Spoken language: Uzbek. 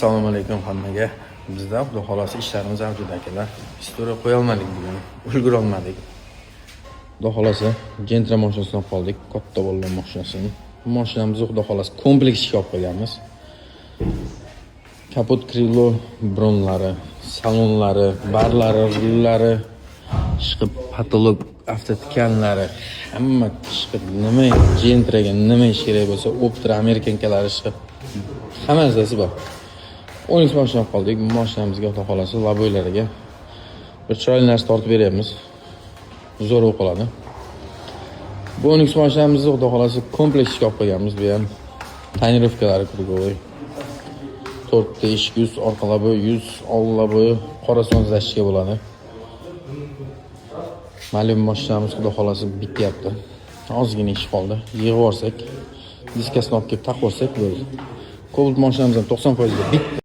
Assalomu alaykum hammaga. Bizda, xudo xolasa, ishlarimiz avjida, akalar. История qo'yolmadik bugun. Ulgurolmadik. Xudo xolasa, Gentra mashinasini olib qoldik. Katta bolalar mashinasini. Bu mashinamizni, xudo xolasa, kompleks ishga olib qo'yganmiz. Kapot, крыло, bronlari, salonlari, barlari, rullari, chiqib потолок автоткань lari, hamma chiqib, nima Gentraga nima ish kerak bo'lsa, Optra, американка lari chiqib, hamma narsasi bor. Onix mashina olib qoldik. Bu mashinamizga, xudo xolasa, лобовой lariga bir chiroyli narsa tortib beryapmiz. Zo'r bo'lib qoladi. Bu Onix mashinamizni, xudo xolasa, kompleks ishga olib qo'yganmiz. Bu ham тонировка lari круговой. To'rtta eshik yuz, orqa лобовой yuz, old лобовой qora солнцезащита bo'ladi. Malibu mashinamiz, xudo xolasa, bityapti. Ozgina ish qoldi. Yig'ib olsak, diskasini olib kelib taqib olsak bo'ldi. Cobalt mashinamiz ham 90% ga bitdi.